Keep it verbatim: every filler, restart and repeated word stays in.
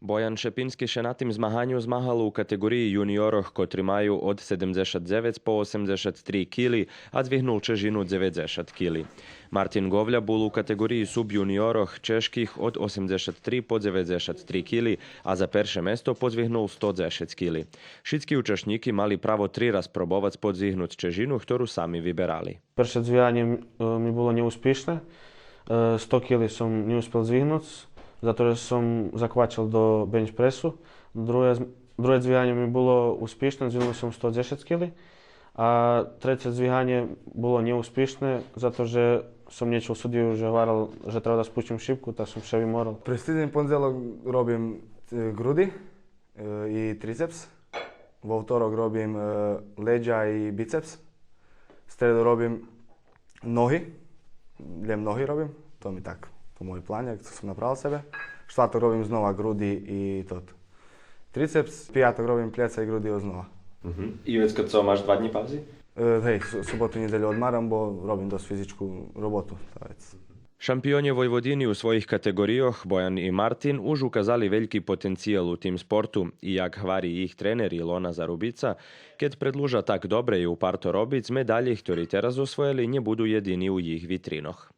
Боян Шепински ше на тим змаганю змагал у катеґориї юниорох, котри маю од седемдзешат дзевец по осемдзешат три кили, а дзвигнул чежину дзеведзешат кили. Мартин Говля бул у катеґориї субюниорох чежких од осемдзешат три по дзеведзешат три кили, а за перше место подзвигнул сто дзешец кили. Шицки учашнїки мали право три раз пробовац подзвигнуц чежину хтору сами виберали. Перше дзвиганє, е, ми було нєуспишне. Е, сто кили сом нє успел дзвигнуц, зато же сом заквачел до бенчпресу. Друге, друге дзвиганє ми було успишне, дзвигнул сом сто дзешец кили. А треце дзвиганє було нєуспишне, зато же сом нє чул судию же гварел же треба да спущим шипку, та сом ше виморел. През тидзень пондзелок робим, е, груди, е, и трицепс. Вовторок робим, е, леђа и бицепс. Среду робим ноги. Лєм ноги робим. То ми так, по моєй плани, як сом направел себе. Штварток робим знова груди и тото. Трицепс, пияток робим плєца и груди ознова. Мгм. И вецка цо, маш два днї павзи? Е, гей, су-, суботу, нєдзелю одмарам, бо робим досц физичку роботу, та вец. Шампионє Войводини у своїх катеґорийох Боян и Мартин уж указали вельки потенциял у тим спорту и, як гвари їх тренер Илона Зарубица, кед предлужа так добре и упарто робиц, медалї хтори тераз освоєли нє буду єдини у їх витринох.